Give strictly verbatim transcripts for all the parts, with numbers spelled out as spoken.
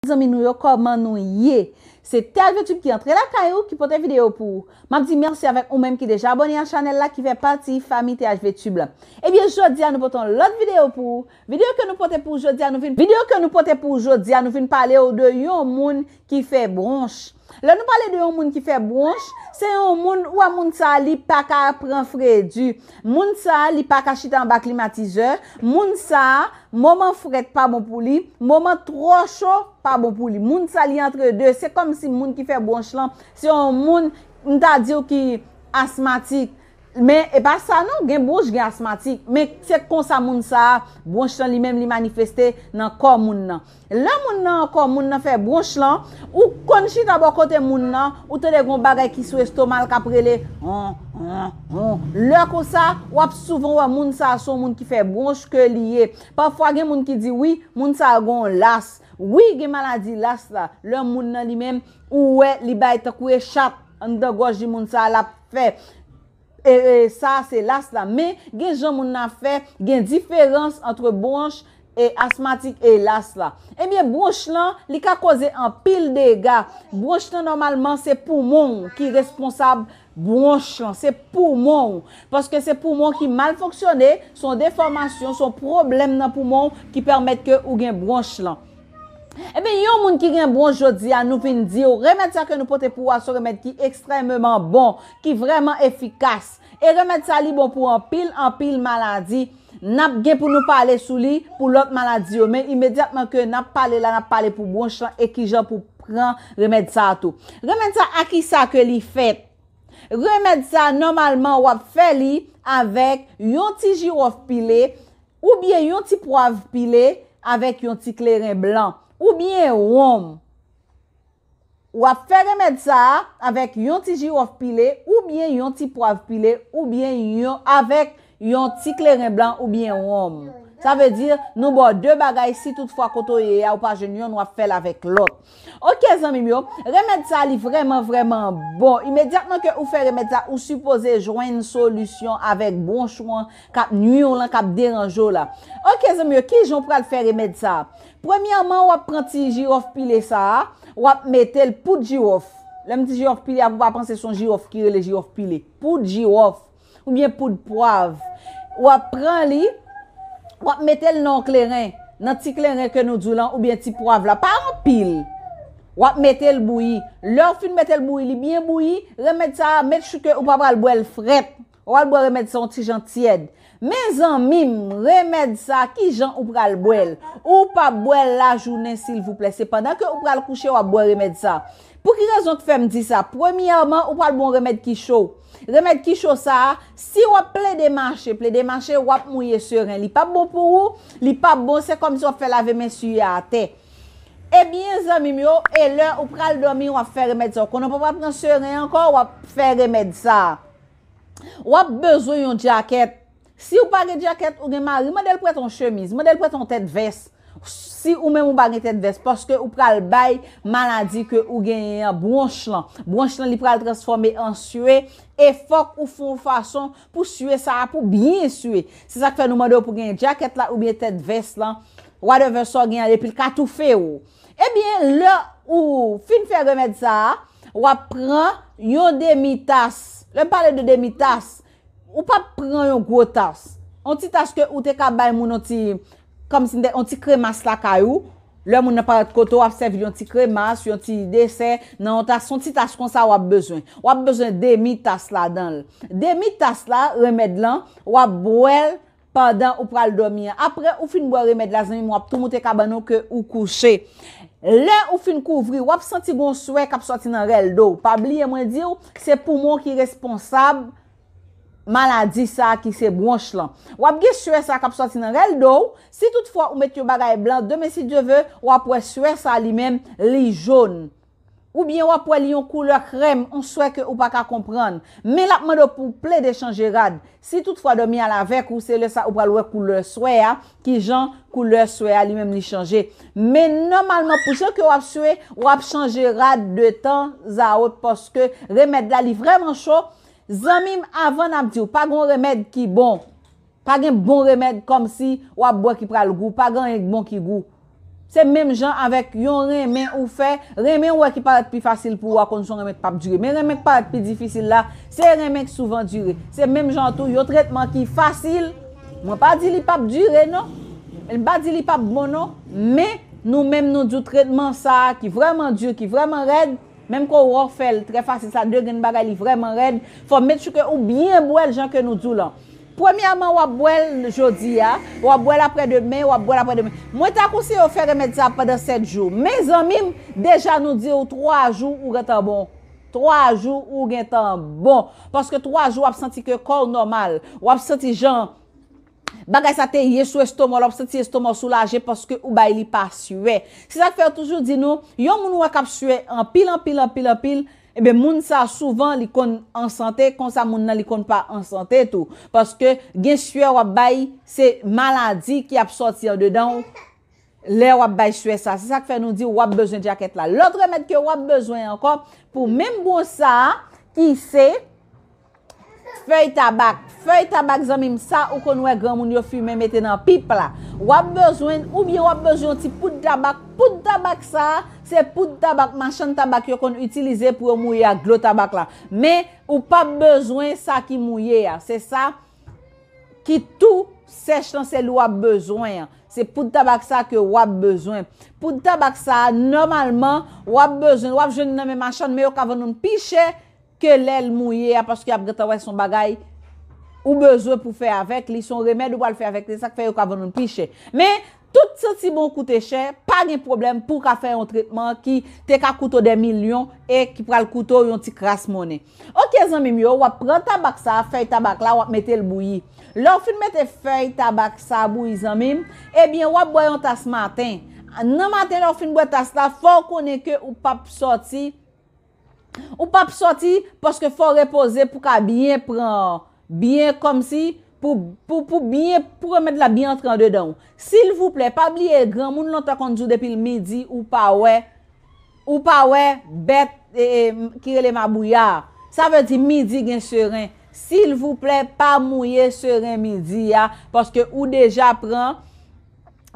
Zanmi nou yo, kòman nou ye? Se T H V Tube ki antre lakay ou, ki pote videyo pou ou. M ap di mèsi avèk ou menm ki deja abòne a chanèl la, ki fè pati fanmi T H V Tube la. Ebyen, jodi a nou pote yon lòt videyo pou ou. Videyo ke nou pote pou ou jodi a, nou vin, videyo ke nou pote pou ou jodi a, nou vin pale w de yon moun ki fè bwonch. Lè nou pale de yon moun ki fè bwonch, se yon moun, ou wè moun sa a, li pa ka pran fredi. Moun sa a, li pa ka chita anba klimatizè. Moun sa a, moman frèt pa bon pou li, moman twò cho pa bon pou li. Moun sa a, li antre de. Se kòmsi moun ki fè bwonch lan, se yon moun, m ta di w ki asmatik. Men e pa sa non, gen bwonch, gen asmatik. Men se konsa moun sa a, bwonch lan li menm li manifeste nan kò moun nan. Lè moun nan, kò moun nan fè bwonch lan, ou konn chita bò kote moun nan, ou tande gon bagay ki sou estoma l k ap rele, hon, hon, hon. Lè konsa, w ap souvan wè moun sa a se yon moun ki fè bwonch ke li ye. Pafwa gen moun ki di wi, moun sa a gon las. Wi, gen maladi las la. Lè moun nan li menm, ou wè li bay tankou e chat anndan gòj li, moun sa a l ap fè. E, e sa a se las la. Men gen jan moun nan ap fè, gen diferans ant bwonch e asmatik e las la. Ebyen, bwonch lan, li ka koze anpil dega. Bwonch lan, nòmalman, se poumon w ki responsab bwonch lan. Se poumon w. Paske se poumon ki mal fonksyone, se yon defòmasyon, se yon pwoblèm nan poumon w ki pèmèt ke ou gen bwonch lan. Ebyen, yon moun ki gen bwonch jodi a, nou vin di w, remèd sa ke nou pote pou ou a, se yon remèd ki ekstrèmeman bon, ki vrèman efikas. E remèd sa, li bon pou anpil, anpil maladi. N ap gen pou nou pale sou li, pou lòt maladi yo. Men imedyatman ke n ap pale la, n ap pale pou bwonch lan e kijan pou pran remèd sa a tou. Remèd sa, a kisa ke li fèt? Remèd sa, nòmalman, w ap fè li avèk yon ti jiwòf pile, oubyen yon ti pwav pile avèk yon ti kleren blan, oubyen wonm. W ap fè remèd sa a avèk yon ti jiwòf pile, oubyen yon ti pwav pile, oubyen yon, avèk yon ti kleren blan oubyen wonm. Sa vle di, nou ba w de bagay, si toutfwa kote w ye a, ou pa jwenn yonn, w ap fè l avèk lòt. Oke, zanmi m yo, remèd sa a, li vrèman, vrèman bon. Imedyatman ke ou fè remèd sa a, ou sipoze jwenn solisyon avèk bwonch ou an k ap nwi w lan, k ap deranje w la. Oke, zanmi yo, kijan w pral fè remèd sa a? Premyèman, w ap pran ti jiwòf pile sa a, w ap mete l, poud jiwòf. Lè m di jiwòf pile a, pou w pa panse se yon jiwòf ki rele jiwòf pile. Poud jiwòf oubyen poud pwav. W ap pran li, w ap mete l nan yon kleren, nan ti kleren ke nou di w lan, oubyen ti pwav la, pa anpil. W ap mete l bouyi. Lè w fin mete l bouyi, li byen bouyi, remèd sa a, make sure ke ou pa pral bwè l frèt. Ou pral bwè remèd sa yon ti jan tyèd. Men zanmi m, remèd sa, kijan ou pral bwè l? Ou p ap bwè l lajounen, silvouplè. Se pandan ke ou pral kouche, w ap bwè remèd sa. Pou ki rezon k fè m di sa? Premyèman, ou pral bwè yon remèd ki cho. Remèd ki cho sa a, si w ap plede mache, plede mache, w ap mouye seren. Li p ap bon pou ou, li p ap bon, se kòmsi w ap fè lave men siye atè. Ebyen, zanmi m yo, e lè ou pral dòmi, w ap fè remèd sa. Ou konnen w p ap pran seren ankò, w ap fè remèd sa. W ap bezwen yon djakèt. Si w pa gen djakèt, ou gen mari, mande l prete yon chemiz, mande l prete yon tèt vès. Si ou menm ou pa gen tèt vès, paske ou pral bay maladi ke ou genyen an bwonch lan. Bwonch lan, li pral transfòme an sye, e fòk ou fè yon fason pou sye sa a, pou byen sye. Se sa k fè nou mande w pou genyen djakèt la oubyen tèt vès lan, whatever sa w genyen an, epi l ka toufe w. Ebyen, lè ou fin fè remèd sa a, w ap pran yon demi tas. Lè m pale de demi tas, ou p ap pran yon gwo tas. Yon ti tas ke ou te ka bay moun yon ti, kòmsi yon ti kremas lakay ou. Lè moun nan parèt kote w, w ap sèvi l yon ti kremas, yon ti desè, nan yon tas, yon ti tas konsa w ap bezwen. W ap bezwen demi tas ladan l. Demi tas la, remèd lan, w ap bwè l pandan ou pral dòmi an. Apre ou fin bwè remèd la, zanmi m, w ap tou moute kabann ou ke ou kouche. Lè ou fin kouvri, w ap santi gon swè k ap sòti nan rèl do w. Pa bliye mwen di w, se poumon ki responsab maladi sa a ki se bwonch lan. W ap gen swè sa a k ap sòti nan rèl do w. Si toutfwa ou met yon bagay blan, demen si Dye ve, w ap wè swè sa a li menm, li jòn. Oubyen w ap wè li yon koulè krèm, yon swè ke ou pa ka konprann. Men l ap mande w pou w plede chanje rad. Si toutfwa dòmi al avèk ou, se lè sa ou pral wè koulè swè a, kijan koulè swè a li menm li chanje. Men nòmalman, pou jan ke w ap swe, w ap chanje rad de tanzawòt paske remèd la li vrèman cho. Zanmi m, avan n ap di w, pa gen yon remèd ki bon. Pa gen bon remèd kòmsi w ap bwè ki pral gou. Pa gen anyen k bon ki gou. Se menm jan avèk yon renmen ou fè, renmen ou wè ki parèt pi fasil pou ou a konn se yon renmen k p ap dire. Men renmen k parèt pi difisil la, se renmen k souvan dire. Se menm jan tou, yon tretman ki fasil, mwen pa di li p ap dire non, m pa di li p ap bon non, men nou menm nou di w tretman sa a ki vrèman di, ki vrèman rèd, menm ke w fè l trè fasil, sa de grenn bagay li vrèman rèd, fò w make sure ke ou byen bwè l jan ke nou di w lan. Premyèman, w ap bwè l jodi a, w ap bwè l aprè demen, w ap bwè l aprè demen. Mwen ta konseye w fè remèd sa a pandan sèt jou. Men zanmi m, deja nou di w twa jou ou gentan bon. Twa jou ou gentan bon. Paske twa jou w ap santi ke kò w nòmal. W ap santi jan bagay sa te ye sou estoma w, w ap santi estoma w soulaje paske ou bay li pa swè. Se sa k fè yo toujou di nou, yon moun ou wè k ap swè anpil, anpil, anpil, anpil, ebyen, moun sa a souvan li konn an sante, konsa moun nan li konn pa an sante tou. Paske gen swè w ap bay, se maladi ki ap sòti andedan w lè w ap bay swè sa. Se sa k fè nou di w ap bezwen djakèt la. Lòt remèd ke w ap bezwen ankò pou menm bon sa a, ki se fèy tabak. Fèy tabak, zanmi m, sa ou konn wè granmoun yo fimen mete nan pip la. W ap bezwen, oubyen w ap bezwen yon ti poud tabak. Poud tabak sa a, se poud tabak machann tabak yo konn itilize pou yo mouye ak dlo tabak la. Men, ou p ap bezwen sa ki mouye a. Se sa ki tou sèch lan, se li w ap bezwen an. Se poud tabak sa ke w ap bezwen. Poud tabak sa a, nòmalman, w ap bezwen, w ap jwenn nan men machann, men yo ka vann ou l pi chè ke lè l mouye a, paske y ap gentan wè se yon bagay ou bezwen pou fè avèk li, se yon remèd ou pral fè avèk li, sa k fè yo ka vann ou l pi chè. Men, tout santi bon koute chè, pa gen pwoblèm pou w ka fè yon tretman ki te ka koute w dè milyon e ki pral koute w yon ti kras monnen. Oke, zanmi m yo, w ap pran tabak sa a, fèy tabak la, w ap mete l bouyi. Lè w fin mete fèy tabak sa a bouyi, zanmi m, ebyen, w ap bwè yon tas maten. Nan maten, lè w fin bwè tas la, fò w konnen ke ou p ap sòti Ou p ap sòti, paske fò w repoze pou ka byen pran, byen kòmsi, pou, pou, pou byen, pou remèd la byen antre andedan w. Silvouplè, pa bliye, granmoun lontan konn di w depi l midi, ou pa wè, ou pa wè bèt, e, e, ki rele mabouya a. Sa vle di midi gen seren. Silvouplè, pa mouye seren midi a, paske ou deja pran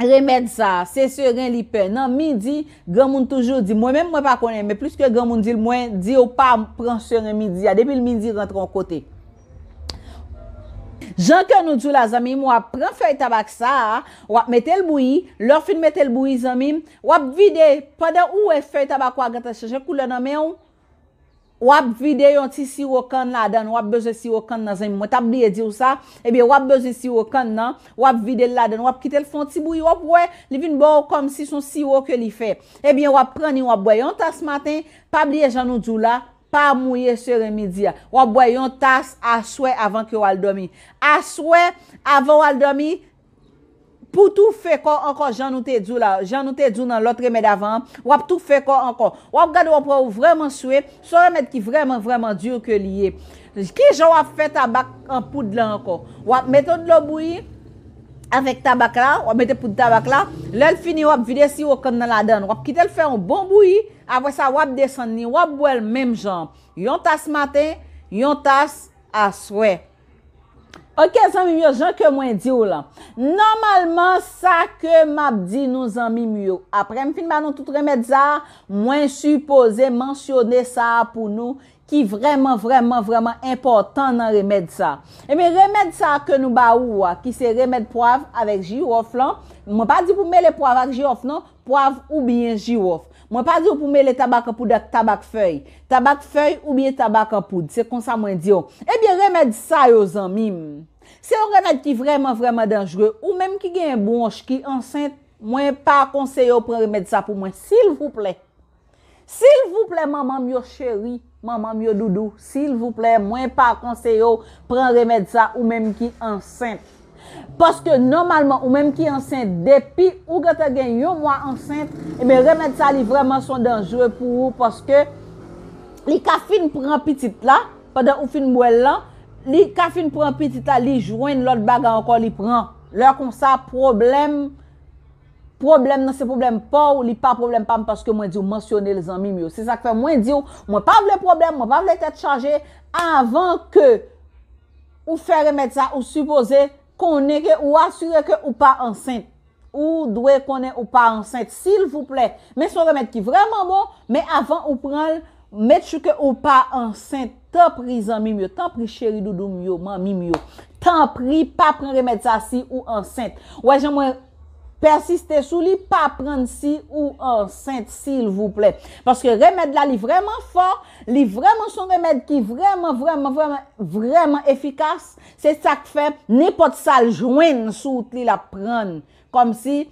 remèd sa a, se seren li pè. Nan midi, granmoun toujou di, mwen menm mwen pa konnen, men pliske granmoun di l, mwen di w pa pran seren midi a. Depi l midi rantre yon kote. Jan ke nou di w la, zanmi m, w ap pran fèy tabak sa a, w ap mete l bouyi. Lè w fin mete l bouyi, zanmi m, w ap vide. Pandan ou wè fèy tabak ou a gentan chanje koulè nan men w, w ap vide yon ti siwo kann ladan l, w ap bezwen siwo kann nan, zanmi m. Mwen t ap bliye di w sa. Ebyen, w ap bezwen siwo kann nan, w ap vide l ladan l, w ap kite l fè yon ti bouyi, w ap wè, li vin ba w kòmsi se yon siwo ke li fè. Ebyen, w ap pran li, w ap bwè yon tas maten, pa bliye jan nou di w la, pa mouye seren midi a. W ap bwè yon tas aswè avan ke w al dòmi. Aswè, avan w al dòmi, pou toufe kò ankò, jan nou te di w la, jan nou te di w nan lòt remèd avan an, w ap toufe kò ankò. W ap gade w ap wè ou vrèman swe, se yon remèd ki vrèman, vrèman di ke li ye. Kijan w ap fè tabak an poud la ankò? W ap mete yon dlo bouyi avèk tabak la, w ap mete poud tabak la. Lè l fini, w ap vide siwo kann nan ladan l. W ap kite l fè yon bon bouyi. Apre sa, w ap desann li, w ap bwè l menm jan. Yon tas maten, yon tas aswè. Oke, zanmi m yo, jan ke mwen di w lan. Nòmalman, sa ke m ap di nou, zanmi m yo, apre m fin ba nou tout remèd sa a, mwen sipoze mansyone sa a pou nou, ki vrèman, vrèman, vrèman enpòtan nan remèd sa a. Ebyen, remèd sa a ke nou ba ou a, ki se remèd pwav avèk jiwòf lan, mwen pa di pou mele pwav ak jiwòf non, pwav oubyen jiwòf. Mwen pa di w pou mele tabak an poud ak tabak fèy. Tabak fèy oubyen tabak an poud. Se konsa mwen di w. Ebyen, remèd sa yo, zanmi m, se yon remèd ki vrèman, vrèman danjre. Ou menm ki gen bwonch, ki ansent, mwen pa konseye w pran remèd sa pou mwen, silvouplè. Silvouplè, manman m yo cheri, manman m yo doudou, silvouplè, mwen pa konseye w pran remèd sa ou menm ki ansent. Paske nòmalman, ou menm ki ansent, depi ou gentan gen yon mwa ansent, ebyen, remèd sa, li vrèman se yon danjre pou ou, paske li ka fin pran pitit la, pandan ou fin bwè l lan, li ka fin pran pitit la, li jwenn lòt bagay ankò, li pran. Lè konsa, pwoblèm Pwoblèm nan se pwoblèm pa w, li pa pwoblèm pa m, paske mwen di w mansyone l, zanmi m yo. Se sa k fè mwen di w, mwen pa vle pwoblèm, mwen pa vle tèt chaje. Avan ke ou fè remèd sa, ou sipoze konnen ke, ou asire ke ou pa ansent. Ou dwe konnen ou pa ansent, silvouplè. Men se yon remèd ki vrèman bon, men avan ou pran l, make sure ke ou pa ansent. Tanpri, zanmi m yo, tanpri, cheri doudou m yo, manmi m yo. Tanpri, pa pran remèd sa si ou ansent. Ou wè jan mwen pèsiste sou li, pa pran l si ou ansent, silvouplè. Paske remèd la, li vrèman fò, li vrèman se yon remèd ki vrèman, vrèman, vrèman, vrèman efikas. Se sa k fè, nenpòt sa l jwenn sou wout li, l ap pran l. Kòmsi,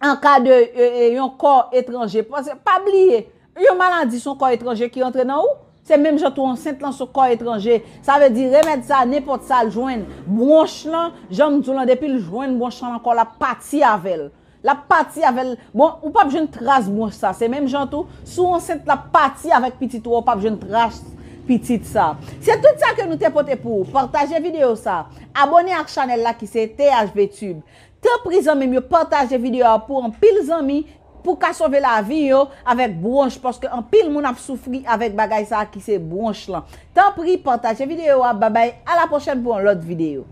an ka de e, e, yon kò etranje. Paske, pa bliye, yon maladi se yon kò etranje ki rantre nan ou. Se menm jan tou ansent lan se yon kò etranje. Sa vle di, remèd sa, nenpòt sa l jwenn, bwonch lan, jan m di w lan, depi l jwenn bwonch lan nan kò l, l ap pati avè l. L ap pati avè l. Bon, ou p ap jwenn tras bwonch sa. Se menm jan tou, si w ansent, l ap pati avèk pitit ou, ou p ap jwenn tras pitit sa. Se tout sa ke nou te pote pou ou. Pataje videyo sa. Abòne ak chanèl la ki se T H V Tube. Tanpri, zanmi m yo, pataje videyo a pou anpil zanmi, pou ka sove lavi yo avèk bwonch, paske anpil moun ap soufri avèk bagay sa a ki se bwonch lan. Tanpri, pataje videyo a. Babay, a la pwochèn pou yon lòt videyo.